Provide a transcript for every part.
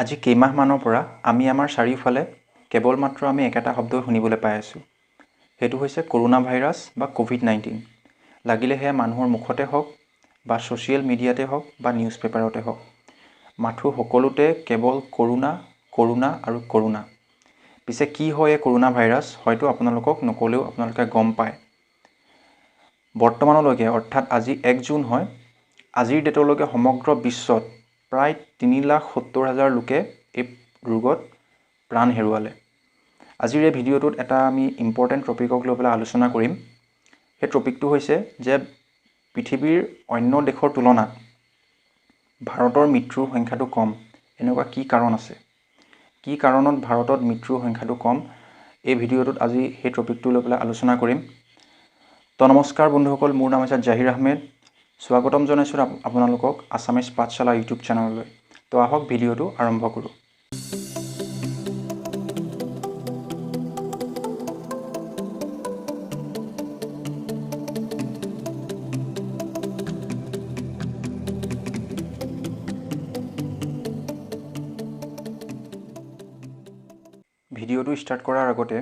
আজি কেইমাহমানৰ পৰা আমি আমাৰ চাৰিওফালে কেৱল মাত্ৰ আমি একেটা শব্দই শুনিবলৈ পাই আছোঁ, সেইটো হৈছে কৰোণা ভাইৰাছ বা কোভিড-19। লাগিলে সেয়া মানুহৰ মুখতে হওক বা ছ'চিয়েল মিডিয়াতে হওক বা নিউজ পেপাৰতে হওক, মাথো সকলোতে কেৱল কৰোণা, কৰোণা আৰু কৰোণা। পিছে কি হয় এই কৰোণা ভাইৰাছ, হয়তো আপোনালোকক নক'লেও আপোনালোকে গম পায়। বৰ্তমানলৈকে অৰ্থাৎ আজি 1 জুন হয়, আজিৰ ডেটলৈকে সমগ্ৰ বিশ্বত প্ৰায় 3,70,000 লোকে এই ৰোগত প্ৰাণ হেৰুৱালে। আজিৰ এই ভিডিঅ'টোত এটা আমি ইম্পৰ্টেণ্ট টপিকক লৈ পেলাই আলোচনা কৰিম। সেই টপিকটো হৈছে যে পৃথিৱীৰ অন্য দেশৰ তুলনাত ভাৰতৰ মৃত্যুৰ সংখ্যাটো কম, এনেকুৱা কি কাৰণ আছে, কি কাৰণত ভাৰতত মৃত্যুৰ সংখ্যাটো কম, এই ভিডিঅ'টোত আজি সেই টপিকটো লৈ পেলাই আলোচনা কৰিম। তো নমস্কাৰ বন্ধুসকল, মোৰ নাম হৈছে জাহিৰ আহমেদ, স্বাগতম জনাইছোঁ আপোনালোকক আছামিজ পাঠশালা ইউটিউব চেনেললৈ। তো আহক ভিডিঅ'টো আৰম্ভ কৰোঁ। ভিডিঅ'টো ষ্টাৰ্ট কৰাৰ আগতে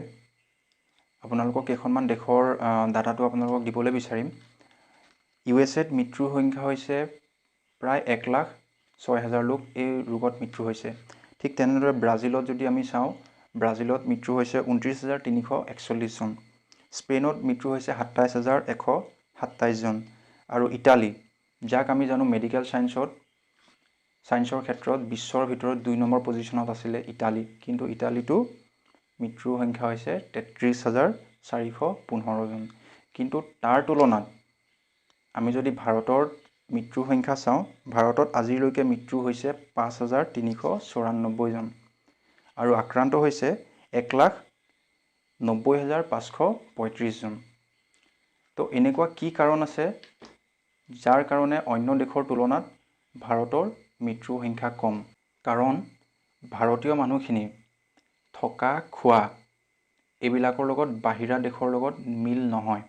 আপোনালোকক কেইখনমান দেশৰ ডাটাটো আপোনালোকক দিবলৈ বিচাৰিম। ইউ এছ এত মৃত্যুৰ সংখ্যা হৈছে প্ৰায় 1,06,000 লোক এই ৰোগত মৃত্যু হৈছে। ঠিক তেনেদৰে ব্ৰাজিলত যদি আমি চাওঁ, ব্ৰাজিলত মৃত্যু হৈছে 29,341 জন, স্পেইনত মৃত্যু হৈছে 27,127 জন, আৰু ইটালী, যাক আমি জানো মেডিকেল ছায়েন্সৰ ক্ষেত্ৰত বিশ্বৰ ভিতৰত 2 নম্বৰ পজিশ্যনত আছিলে ইটালী, কিন্তু ইটালীতো মৃত্যুৰ সংখ্যা হৈছে 33,415 জন। কিন্তু তাৰ তুলনাত আমি যদি ভাৰতৰ মৃত্যুৰ সংখ্যা চাওঁ, ভাৰতত আজিলৈকে মৃত্যু হৈছে 5,394 জন আৰু আক্ৰান্ত হৈছে 1,90,535 জন। তো এনেকুৱা কি কাৰণ আছে যাৰ কাৰণে অন্য দেশৰ তুলনাত ভাৰতৰ মৃত্যুৰ সংখ্যা কম? কাৰণ ভাৰতীয় মানুহখিনি থকা খোৱা এইবিলাকৰ লগত বাহিৰা দেশৰ লগত মিল নহয়।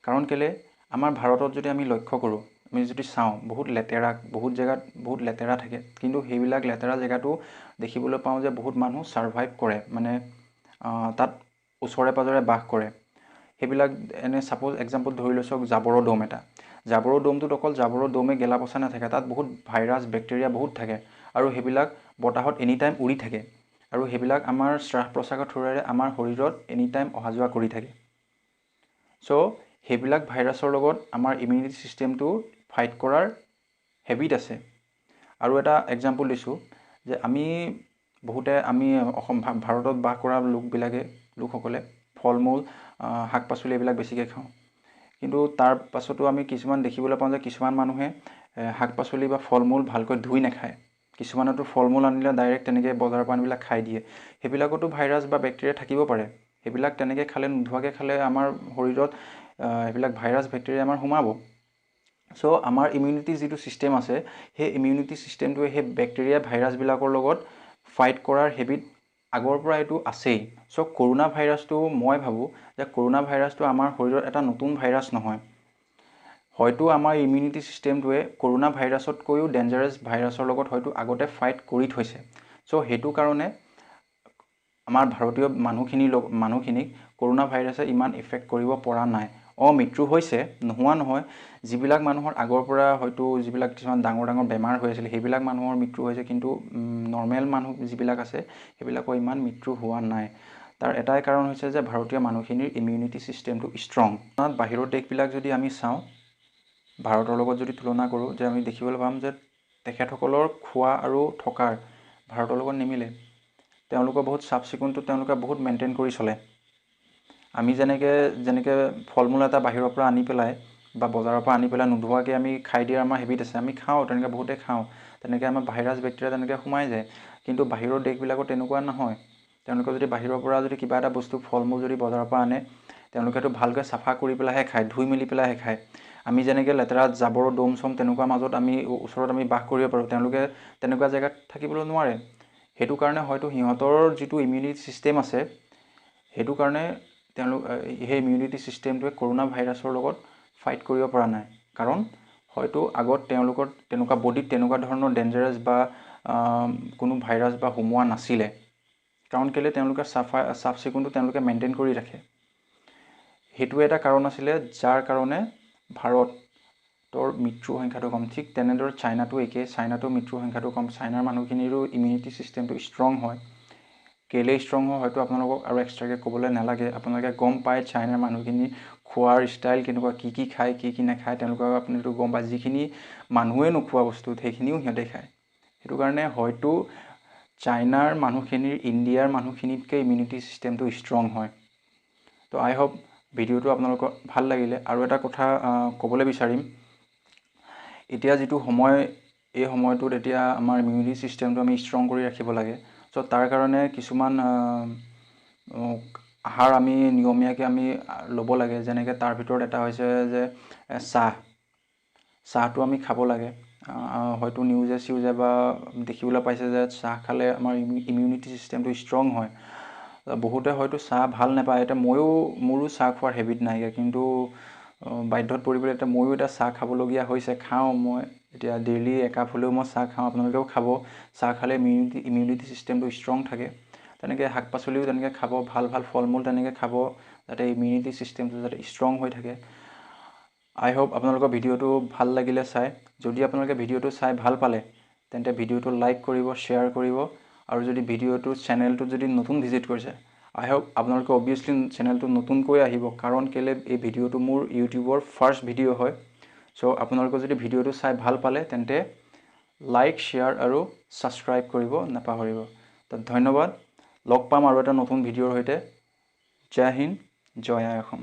কাৰণ কেলৈ, আমাৰ ভাৰতত যদি আমি লক্ষ্য কৰোঁ, আমি যদি চাওঁ, বহুত লেতেৰা, বহুত জেগাত বহুত লেতেৰা থাকে, কিন্তু সেইবিলাক লেতেৰা জেগাটো দেখিবলৈ পাওঁ যে বহুত মানুহ ছাৰ্ভাইভ কৰে, মানে তাত ওচৰে পাঁজৰে বাস কৰে। সেইবিলাক এনে ছাপ'জ এক্সাম্পল ধৰি লৈছোঁ জাবৰৰ দম এটা, জাবৰৰ দমটোত অকল জাবৰৰ দমে গেলা পচা নাথাকে, তাত বহুত ভাইৰাছ বেক্টেৰিয়া বহুত থাকে আৰু সেইবিলাক বতাহত এনি টাইম উৰি থাকে আৰু সেইবিলাক আমাৰ শ্বাস প্ৰশ্বাসৰ থ্ৰুৰে আমাৰ শৰীৰত এনি টাইম অহা যোৱা কৰি থাকে। চ' সেইবিলাক ভাইৰাছৰ লগত আমাৰ ইমিউনিটি ছিষ্টেমটো ফাইট কৰাৰ হেবিট আছে। আৰু এটা এক্সাম্পল দিছোঁ যে আমি বহুতে আমি অসম ভাৰতত বাস কৰা লোকসকলে ফল মূল, শাক পাচলি এইবিলাক বেছিকৈ খাওঁ, কিন্তু তাৰ পাছতো আমি কিছুমান দেখিবলৈ পাওঁ যে কিছুমান মানুহে শাক পাচলি বা ফল মূল ভালকৈ ধুই নাখায়, কিছুমানেতো ফল মূল আনিলে ডাইৰেক্ট তেনেকৈ বজাৰৰ পৰা আনিবিলাক খাই দিয়ে, সেইবিলাকতো ভাইৰাছ বা বেক্টেৰিয়া থাকিব পাৰে। সেইবিলাক তেনেকৈ খালে, নোধোৱাকৈ খালে আমাৰ শৰীৰত সেইবিলাক ভাইৰাছ বেক্টেৰিয়া আমাৰ সোমাব। চ' আমাৰ ইমিউনিটি যিটো ছিষ্টেম আছে, সেই ইমিউনিটি ছিষ্টেমটোৱে সেই বেক্টেৰিয়া ভাইৰাছবিলাকৰ লগত ফাইট কৰাৰ হেবিট আগৰ পৰা এইটো আছেই। চ' কৰোণা ভাইৰাছটো মই ভাবোঁ যে কৰোণা ভাইৰাছটো আমাৰ শৰীৰত এটা নতুন ভাইৰাছ নহয়, হয়তো আমাৰ ইমিউনিটি ছিষ্টেমটোৱে কৰোণা ভাইৰাছতকৈও ডেঞ্জাৰাছ ভাইৰাছৰ লগত হয়তো আগতে ফাইট কৰি থৈছে। চ' সেইটো কাৰণে আমাৰ ভাৰতীয় মানুহখিনিক কৰোণা ভাইৰাছে ইমান ইফেক্ট কৰিব পৰা নাই। মৃত্যু হৈছে, নোহোৱা নহয়, যিবিলাক মানুহৰ আগৰ পৰা হয়তো যিবিলাক কিছুমান ডাঙৰ ডাঙৰ বেমাৰ হৈ আছিলে সেইবিলাক মানুহৰ মৃত্যু হৈছে, কিন্তু নৰ্মেল মানুহ যিবিলাক আছে সেইবিলাকৰ ইমান মৃত্যু হোৱা নাই। তাৰ এটাই কাৰণ হৈছে যে ভাৰতীয় মানুহখিনিৰ ইমিউনিটি ছিষ্টেমটো ষ্ট্ৰং। বাহিৰৰ দেশবিলাক যদি আমি চাওঁ, ভাৰতৰ লগত যদি তুলনা কৰোঁ, যে আমি দেখিবলৈ পাম যে তেখেতসকলৰ খোৱা আৰু থকাৰ ভাৰতৰ লগত নিমিলে। তেওঁলোকৰ বহুত চাফ চিকুণটো তেওঁলোকে বহুত মেইনটেইন কৰি চলে। আমি যেনেকৈ ফল মূল এটা বাহিৰৰ পৰা আনি পেলাই বা বজাৰৰ পৰা আনি পেলাই নোধোৱাকৈ আমি খাই দিয়াৰ আমাৰ হেবিট আছে, আমি খাওঁ, তেনেকৈ বহুতে খাওঁ, তেনেকৈ আমাৰ ভাইৰাছ বেক্টেৰিয়া তেনেকৈ সোমাই যায়। কিন্তু বাহিৰৰ দেশবিলাকত তেনেকুৱা নহয়। তেওঁলোকে যদি বাহিৰৰ পৰা যদি কিবা এটা বস্তু ফল মূল যদি বজাৰৰ পৰা আনে, তেওঁলোকেতো ভালকৈ চাফা কৰি পেলাইহে খায়, ধুই মেলি পেলাইহে খায়। আমি যেনেকৈ লেতেৰা জাবৰৰ দম চম তেনেকুৱা মাজত আমি ওচৰত আমি বাস কৰিব পাৰোঁ, তেওঁলোকে তেনেকুৱা জেগাত থাকিবলৈ নোৱাৰে। সেইটো কাৰণে হয়তো সিহঁতৰ যিটো ইমিউনিটি ছিষ্টেম আছে, সেইটো কাৰণে তেওঁলোক সেই ইমিউনিটি ছিষ্টেমটোৱে কৰোণা ভাইৰাছৰ লগত ফাইট কৰিব পৰা নাই। কাৰণ হয়তো আগত তেওঁলোকৰ তেনেকুৱা বডিত তেনেকুৱা ধৰণৰ ডেঞ্জাৰাছ বা কোনো ভাইৰাছ বা সোমোৱা নাছিলে। কাৰণ কেলৈ তেওঁলোকে চাফ চিকুণটো তেওঁলোকে মেইনটেইন কৰি ৰাখে। সেইটো এটা কাৰণ আছিলে যাৰ কাৰণে ভাৰতৰ মৃত্যুৰ সংখ্যাটো কম। ঠিক তেনেদৰে চাইনাটো একেই, চাইনাতো মৃত্যুৰ সংখ্যাটো কম। চাইনাৰ মানুহখিনিৰো ইমিউনিটি ছিষ্টেমটো ষ্ট্ৰং হয়। কেলৈ ষ্ট্ৰং হয় হয়তো আপোনালোকক আৰু এক্সট্ৰাকৈ ক'বলৈ নালাগে, আপোনালোকে গম পায় চাইনাৰ মানুহখিনি খোৱাৰ ষ্টাইল কেনেকুৱা, কি কি খায় কি কি নাখায়, তেওঁলোকক আপুনিতো গম পায়। যিখিনি মানুহে নোখোৱা বস্তু সেইখিনিও সিহঁতে খায়। সেইটো কাৰণে হয়তো চাইনাৰ মানুহখিনিৰ ইণ্ডিয়াৰ মানুহখিনিতকৈ ইমিউনিটি ছিষ্টেমটো ষ্ট্ৰং হয়। তো আই হোপ ভিডিঅ'টো আপোনালোকৰ ভাল লাগিলে। আৰু এটা কথা ক'বলৈ বিচাৰিম, এতিয়া যিটো সময়, এই সময়টোত এতিয়া আমাৰ ইমিউনিটি ছিষ্টেমটো আমি ষ্ট্ৰং কৰি ৰাখিব লাগে। চ' তাৰ কাৰণে কিছুমান আহাৰ আমি নিয়মীয়াকৈ আমি ল'ব লাগে। যেনেকৈ তাৰ ভিতৰত এটা হৈছে যে চাহ, চাহটো আমি খাব লাগে। হয়তো নিউজে চিউজে বা দেখিবলৈ পাইছে যে চাহ খালে আমাৰ ইমিউনিটি ছিষ্টেমটো ষ্ট্ৰং হয়। বহুতে হয়তো চাহ ভাল নাপায়, এতিয়া মোৰো চাহ খোৱাৰ হেবিট নাইকিয়া, কিন্তু বাধ্যত পৰি পেলাই এতিয়া ময়ো এতিয়া চাহ খাবলগীয়া হৈছে। খাওঁ মই এতিয়া ডেইলি একাপ হ'লেও মই চাহ খাওঁ, আপোনালোকেও খাব। চাহ খালে ইমিউনিটি ছিষ্টেমটো ষ্ট্ৰং থাকে। তেনেকৈ শাক পাচলিও তেনেকৈ খাব, ভাল ভাল ফল মূল তেনেকৈ খাব, যাতে ইমিউনিটি ছিষ্টেমটো যাতে ষ্ট্ৰং হৈ থাকে। আই হোপ আপোনালোকৰ ভিডিঅ'টো ভাল লাগিলে চাই। যদি আপোনালোকে ভিডিঅ'টো চাই ভাল পালে তেন্তে ভিডিঅ'টো লাইক কৰিব, শ্বেয়াৰ কৰিব। আৰু যদি ভিডিঅ'টো চেনেলটোত যদি নতুন ভিজিট কৰিছে, আই হোপ আপোনালোকে অবভিয়াছলি চেনেলটো নতুনকৈ আহিব, কাৰণ কেলৈ এই ভিডিঅ'টো মোৰ ইউটিউবৰ ফাৰ্ষ্ট ভিডিঅ' হয়। চ' আপোনালোকে যদি ভিডিঅ'টো চাই ভাল পালে তেন্তে লাইক, শ্বেয়াৰ আৰু ছাবস্ক্ৰাইব কৰিব নাপাহৰিব। তো ধন্যবাদ, লগ পাম আৰু এটা নতুন ভিডিঅ'ৰ সৈতে। জয় হিন্দ, জয় আই অসম।